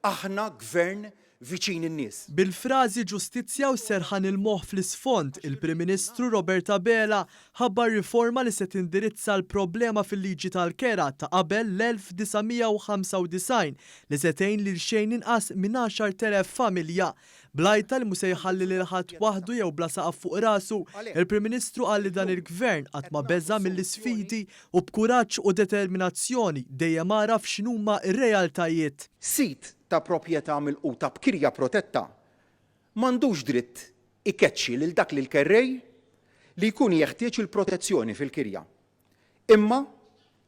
Aħna Gvern viċin in-nies. Bil-frażi ġustizzja u serħan il-moħħ fl-isfond, il-Prim Ministru Robert Abela ħabbar riforma li se tindirizza l-problema fil-liġi tal-kera ta' qabel l-1995 li se tgħin lil xejn inqas minn 10,000 familja. Bl-għajta li mhu se jħalli lil ħadd waħdu jew bla saqaf fuq rasu, il-Prim Ministru qal li dan il-Gvern qatt ma beża' mill-isfidi u b'kuraġġ u determinazzjoni dejjem għaraf x'inhuma r-realtajiet. Sid ta' proprjetà milquta b'kirja protetta m'għandux dritt ikeċċi lil dak l-kerrej li jkun jeħtieġ il-protezzjoni fil-kirja. Imma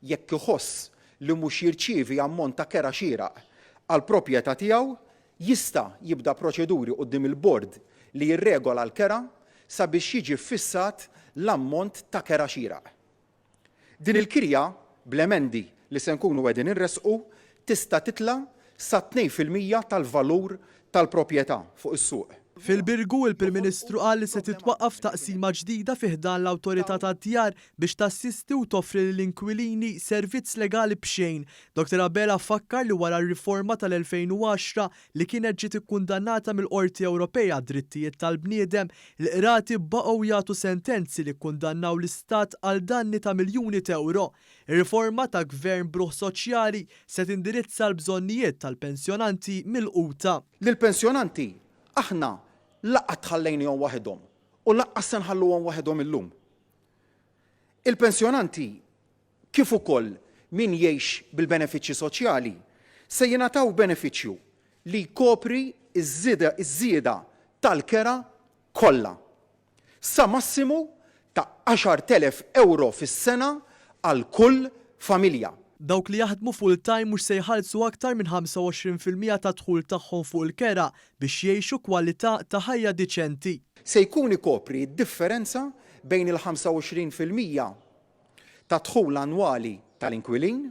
jekk iħoss li mhux jirċievi ammont ta' kera xieraq għall-proprjetà tiegħu, jista' jibda proċeduri quddiem il-bord li jirregola l-kera sabiex jiġi ffissat l-ammont ta' kera xieraq. Din il-kirja, bl-emendi li se nkunu qegħdin inressqu, tista' titla' sa 2% tal-valur tal-proprjetà fuq is-suq. Fil-Birgu, il-Prim Ministru qal li se titwaqqaf taqsima ġdida fi ħdan l-Awtorità tad-Djar biex tassisti u toffri lill-inkwilini servizz legali b'xejn. Dottor Abela fakkar li wara r-riforma tal-2010 li kienet ġiet ikkundannata mill-Qorti Ewropea għad-Drittijiet tal-Bniedem, il-qrati baqgħu jagħtu sentenzi li kkundannaw l-Istat għal danni ta' miljuni t'ewro. Ir-riforma ta' Gvern b'ruħ soċjali se tindirizza l-bżonnijiet tal-pensjonanti milquta. Lill-pensjonanti aħna la qatt ħallejnihom waħedhom u lanqas se nħalluhom waħedhom illum. Il-pensjonanti kif ukoll min jgħix bil-benefiċċji soċjali se jingħataw benefiċċju li jkopri ż-żieda tal-kera kollha. sa massimu ta' 10,000 ewro fis-sena għal kull familja. Dawk li jaħdmu full-time mhux se jħallsu aktar minn 25% tad-dħul tagħhom fuq il-kera biex jgħixu kwalità ta' ħajja diċenti. Se jkun ikopri d-differenza bejn il-25% tad-dħul annwali tal-inkwilin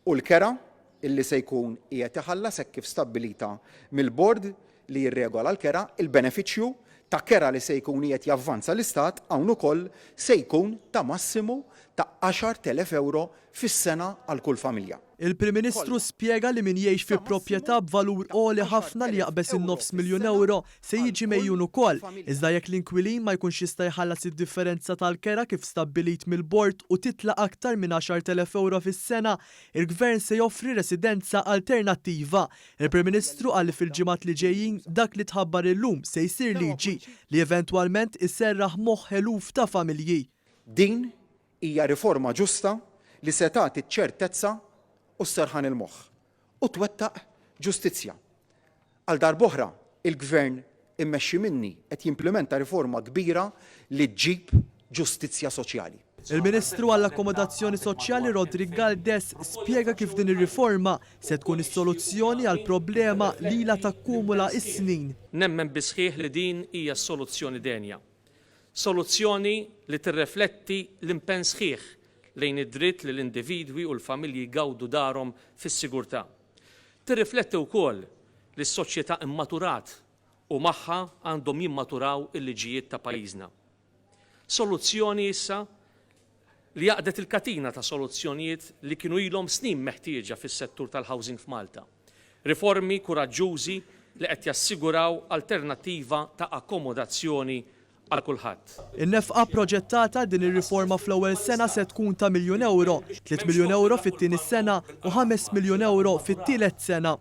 u l-kera illi se jkun qiegħed iħallas hekk kif stabbilita mill-Bord li jirregola l-kera, il-benefiċċju ta' kera li se jkun qiegħed javvanza l-Istat hawn ukoll se jkun ta' massimu ta' 10,000 ewro fis-sena għal kull familja. Il-Prim Ministru spjega li min jgħix fi proprjetà b'valur għoli ħafna li jaqbeż in-nofs miljun ewro se jiġi megħjun ukoll, iżda jekk l-inkwilin ma jkunx jista' jħallas id-differenza tal-kera kif stabbilit mill-Bord u titla' aktar minn 10,000 ewro fis-sena, il-Gvern se joffri residenza alternattiva. Il-Prim Ministru qal li fil-ġimgħat li ġejjin dak li tħabbar illum se jsir liġi li eventwalment iserraħ moħħ eluf ta' familji. Din Hija riforma ġusta li se tagħti ċ-ċertezza u s-serħan il-moħħ, u twettaq ġustizzja. Għal darb'oħra, il-Gvern immexxi minni qed jimplimenta riforma kbira li ġġib ġustizzja soċjali. Il-Ministru għall-Akkomodazzjoni Soċjali Roderick Galdes spjega kif din ir-riforma se tkun is-soluzzjoni għal problema li ilha takkumula s-snin. Nemmen bis-sħiħ li din hija s-soluzzjoni denja. Soluzzjoni li tirrefletti l-impenn sħiħ lejn id-dritt li l-individwi u l-familji jgawdu darhom fis-sigurtà. Tirrifletti wkoll li s-soċjetà immaturat u magħha għandhom jimmaturaw il-liġijiet ta' pajjiżna. Soluzzjoni issa li għaqdet il-katina ta' soluzzjonijiet li kienu ilhom snin meħtieġa fis-settur tal-housing f'Malta. Riformi kuraġġużi li qed jassiguraw alternattiva ta' akkomodazzjoni għal kulħadd. In-nefqa proġettata għal din ir-riforma fl-ewwel sena se tkun ta' miljun ewro, tliet miljun ewro fit-tieni sena u ħames miljun ewro fit-tielet sena.